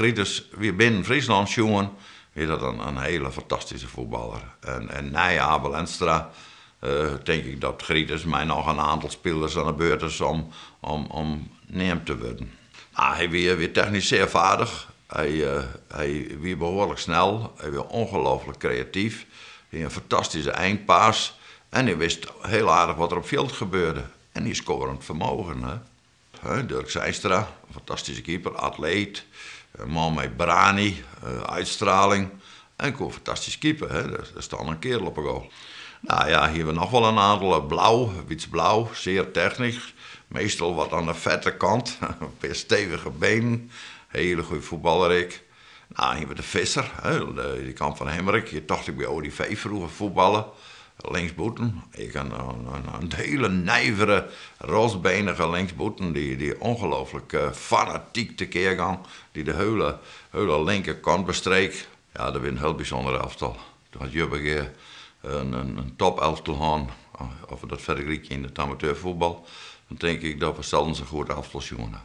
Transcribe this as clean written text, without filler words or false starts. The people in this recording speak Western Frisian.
Grytus wie binnen Fryslân sjoen, wie dat in hiele fantastyske fuotballer. En nei Abe Lenstra tink ik dat Grytus mei noch in oantal spilers oan de beurt is om neamd te wurden. Nou, hy wie technysk sear fardich. Hy wie behoarlik snel, hy wie ongelooflik kreatyf, hie in fantastyske einpass en hy wist hiel aardich wat der op fjild gebeurde. En hy skoarend fermogen. Hè. Durk Zeinstra, fantastyske keeper, atleet, in man mei brani, uitstraling en koe fantastysk keepe. Hè. Der stie in keardel op 'e goal. Nou ja, hier we noch wol in oantal. Blauw, Wyts Blauw, sear technysk. Meastal wat oan de fette kant. In pear stevige benen. Hiele goede fuotballer ek. Nou, hier we de Visser, hè, die kant fan Hemrik. Hjir tocht ik by ODV froeger fuotballe. Linksbûten. Ek in hiele nijvere, rotsbenige linksbûten dy't ongelooflik fanatyk tekear gong. Dy't de hiele linkerkant bestreek. Ja, dat wie in hiel bysûnder elftal. Toen hat Jobbegea in topelftal hân. Of we dat fergelykje yn it amateurfuotbal, dan tink ik dat we selden sa'n goed elftal sjoen ha.